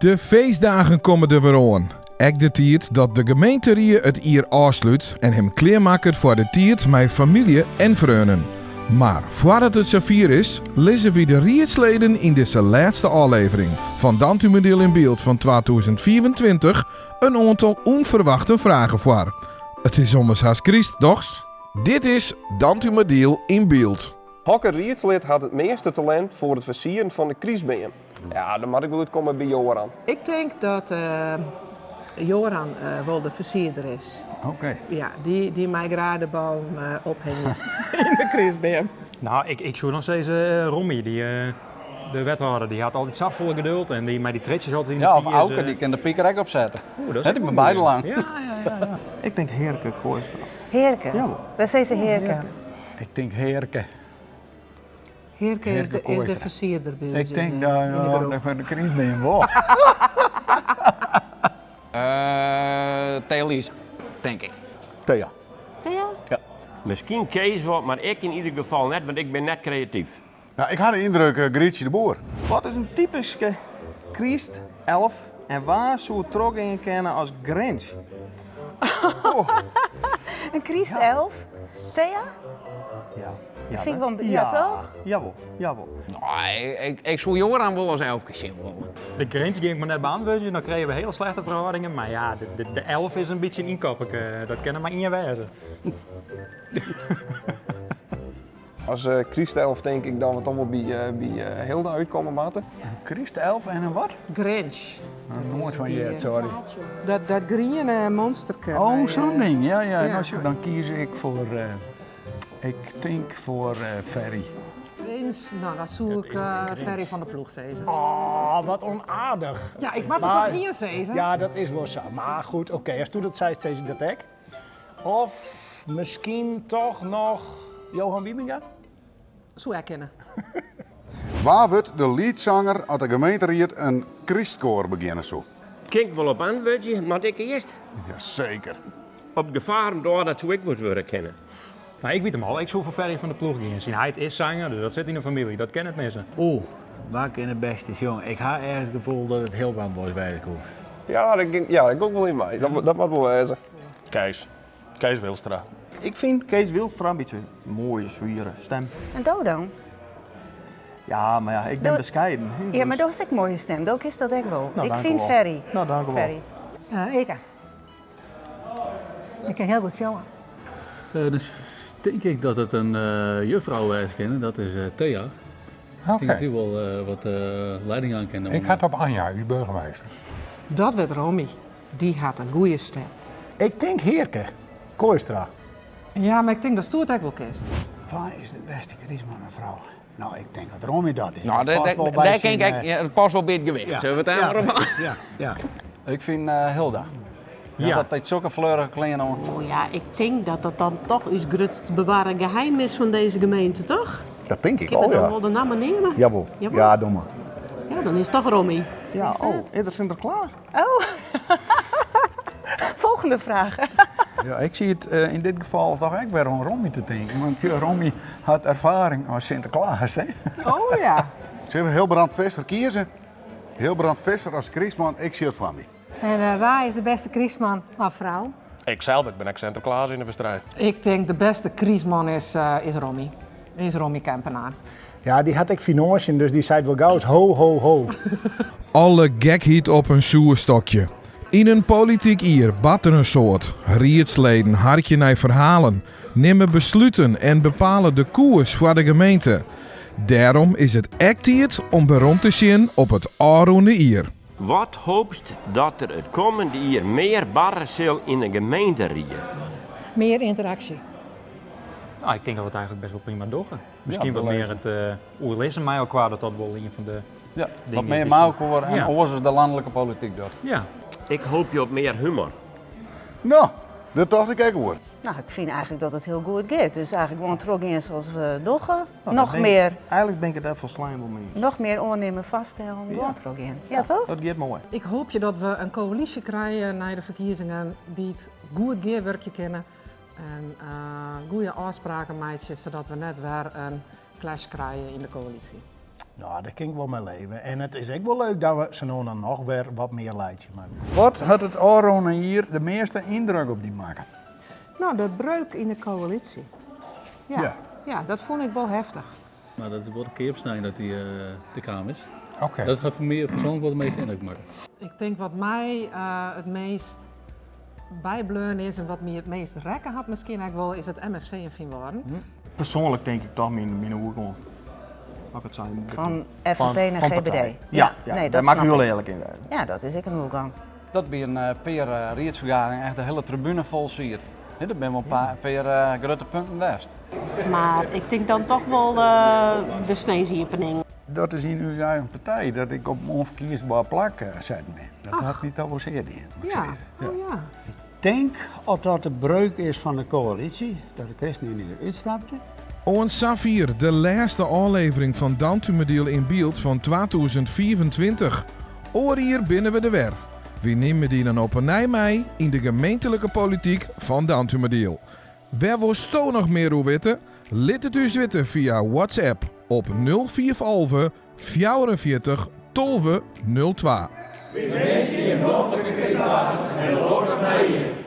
De feestdagen komme der wer oan. Ek de tiid dat de gemeenterie it jier ôfslút en him klearmakket foar de tiid mei famylje en freonen. Mar foardat it safier is, lizze wy de riedsleden yn dizze lêste ôflevering fan Dantumadiel yn Byld fan 2025 in oantal ûnferwachte fragen foar. It is ommers hast kryst, dochs? Dit is Dantumadiel yn Byld. Hokker riedslid hat it measte talint foar it fersieren fan de krystbeam? Ja, dan moat ik wol útkomme by Joran. Ik tink dat Joran wol de fersierder is. Oké. Ja, dy mei graach de ballen ophingje yn de krystbeam. Nou, ik soe dan sizze Rommy, dy, de wethâlder, dy hat altyd safolle geduld en dy mei dy tritsjes altyd yn de Ja, of pies, Auke, dy kin de piker ek opsette. Oeh, dat is Hè, ek dy wol binne beide goeie. lang. Ja, ja, ja, ja. Ik tink Heerke Kooistra. Heerke? Jawol. Wy sizze Heerke. Ik tink Heerke. Heerke is de, is de Kooistra. fersierder by ús Ik tink yn de, dat yn de ja, groep. dat foar de krystbeam wol. Thea Lies, tink ik. Thea. Thea? Ja. Miskien Kees wol, mar ik yn ieder gefal net, want ik bin net kreatyf. Nou, ik ha de yndruk Grietsje de Boer. Wat is in typyske krystelf en wa soe trochgean kinne as Grinch? In krystelf? Thea? Ja. Dat fyn ik wol in, ja, toch? Jawol, jawol. No, ik, ik soe Joran wol as elfke sjen wolle. De Grinch gean ik mar net beantwurdzjen, dan krije we hiele slechte ferhâldingen. Mar ja, de, de, de elf is in bytsje in ynkopperke, dat kin der mar ien wêze. As krystelf tink ik dat we toch wol by, by Hilda útkomme moatte. In krystelf en in wat? Grinch. Noait fan heard, sorry. Dat, dat griene monsterke. Oh, zo'n ding. Ja, ja. Nou, sjoch, dan kies ik foar, ik tink foar Ferry. Prins, nou dan soe ik Ferry van der Ploeg sizze. Oh, wat onaardich. Ja, ik moat it Maar- toch ien sizze? Ja, dat is wol sa. Mar goed, oké, asto dat seist, sis ik dat ek. Of miskien toch noch Johan Wiebenga? Soe ek kinne. Wa wurdt de leadsanger as de gemeenteried in krystkoar begjinne soe? Kin ik wol op antwurdzje, moat ik earst? Jaseker. Op gefaar dôr dat soe ek wat wurde kinne. Nou, ik wit him al. Ik soe foar Ferry van der Ploeg gean. Syn heit is sanger, dus dat sit yn de famylje. Dat kin net misse. Oeh, wa kin it bêste sjonge? Ik ha ergens it gefoel dat it Hilbrand Bos wêze koe. Ja, dêr gean ja, ik ook wol yn mei. Dat, dat moat wol wêze. Kees. Kees Wilstra. Ik fyn Kees Wilstra in bytsje in moaie, swiere stim. En do dan? Ja, mar ja, ik bin Do- beskeiden. hè, Ja, mar dus- do hast ek moaie stim. Do kinst dat ek wol. Nou, ik dank fyn u wol. Ferry. Nou, dank u wol. Ferry. Eke. Ik kin hiel goed sjonge. Dan tink ik dat it in juffrou wêze kin, dat is Thea. Ik tink dat dy wol wat leiding jaan kin. Ik ha it op Anja, ús burgemeester. Dat wurdt Rommy. Dy hat in goede stim. Ik tink Heerke Kooistra. Ja, mar ik tink datsto it ek wol kinst. Wa is de bêste krystman of frou? No, ik tink dat Rommy dat is. No, Dat past wol by dêr kin ik syn, ek, ja, dat past wol by it gewicht. Ja. Sille we it dêr Ja. mar op hâlde? Ja, ja. Ik fyn Hilda. Ja. Dat hat sokke fleurige klean oan. Oh ja, ik tink dat dat dan toch ús grutst bewarre geheim is fan dizze gemeente, toch? Dat tink ik Kin ik wol, dan ja. wol de namme neame? Jawol. Jawol? Ja, doe mar. Ja, dan is it toch Rommy. Ja, oh, is der Sinterklaas? Oh. Volgende vraag. Ja, ik siet yn dit gefal toch ek wer oan Rommy te tinken, want Rommy hat erfaring as Sinterklaas. Hè? Oh ja. Sille we Hilbrand Visser kieze? Hilbrand Visser as krystman, ik sjoch it foar my. En wa is de bêste krystman of frou? Ik sels, ik bin ek Sinterklaas yn de wedstriid. Ik tink de bêste krystman is, is Rommy. Is Rommy Kempenaar. Ja, dy hat ek finânsjen, dus dy seit wol gau ho, ho, ho. Alle gekheid op in soerstokje. Yn in polityk jier bart der in soad. Riedsleden harkje nei ferhalen, nimme besluten en bepale de koers foar de gemeente. Dêrom is it ek tiid om werom te sjen op it ôfrûne jier. Wat hoopst dat der it kommende jier mear barre sil yn de gemeenterie? Mear ynteraksje. Nou, ik tink dat we it eigentlik bêst wol prima dogge. Miskien Ja, wat mear it oerlizzen mei elkoar, dat dat wol ien fan de Ja, dingen wat is mear die mei elkoar en Ja. oars as de lanlike polityk docht. Ja. Ik hoopje op mear humor. No, dêr tocht ik ek oer. Nou, ik fyn eigentlik dat it hiel goed giet. Dus eigentlik gewoan trochgean sa as we dogge. Nou, Noch dat ben ik- mear. Eigentlik bin ik it dêr folslein wol mei iens. Noch mear oannimme, fêststellen, gewoan trochgean. Ja, toch? Dat giet moai. Ik hoopje dat we in koälysje krije nei de ferkiezingen dy't goed gearwurkje kinne en goede ôfspraken meitsje, sadat we net wer in clash krije yn de koälysje. Nou, dêr kin ik wol mei leve. En it is ek wol leuk dat we sa no en dan noch wer wat mear laitsje mei elkoar. Wat hat it ôfrûne jier de measte yndruk op dy makke? Nou, de breuk yn de koälysje. Ja. Ja. Ja, dat fûn ik wol heftich. Mar dat is wol de keapsnein dat dy der kaam is. Oké. Dat hat foar my persoanlik wol de measte yndruk makke. Ik tink wat my it meast bybleaun is en wat my it meast rekke hat miskien ek wol, is it MFC yn Feanwâlden. Persoanlik tink ik toch myn oergong. As ik it sein. Fan FNP nei fan GBD. partij. Ja, ja, nee, dêr dat moat ik snap hiel ik. earlik yn wêze. Ja, dat is ek in oergong. Dat by in pear riedsfergaderingen echt de hiele tribune fol siet. Dat binne wol in pear grutte punten west. Mar ik tink dan toch wol de sneinsiepening. Dat is yn ús eigen partij dat ik op in ûnferkiesber plak setten bin. Dat hat my toch wol sear dien. Ja, oh ja. Ik tink oft dat de breuk is fan de koälysje, dat de ChristenUnie der útstapte. Oant safier de lêste ôflevering fan Dantumadiel yn Byld fan 2025. Oar jier binne we der wer. Wy nimme dy dan op 'e nij mei yn de gemeentelike polityk fan Dantumadiel. Wêr wolsto noch mear oer witte? Lit it ús witte fia WhatsApp op 0411 44 12 02. Wy winskje jim noflike krystdagen en in lokkich nijjier!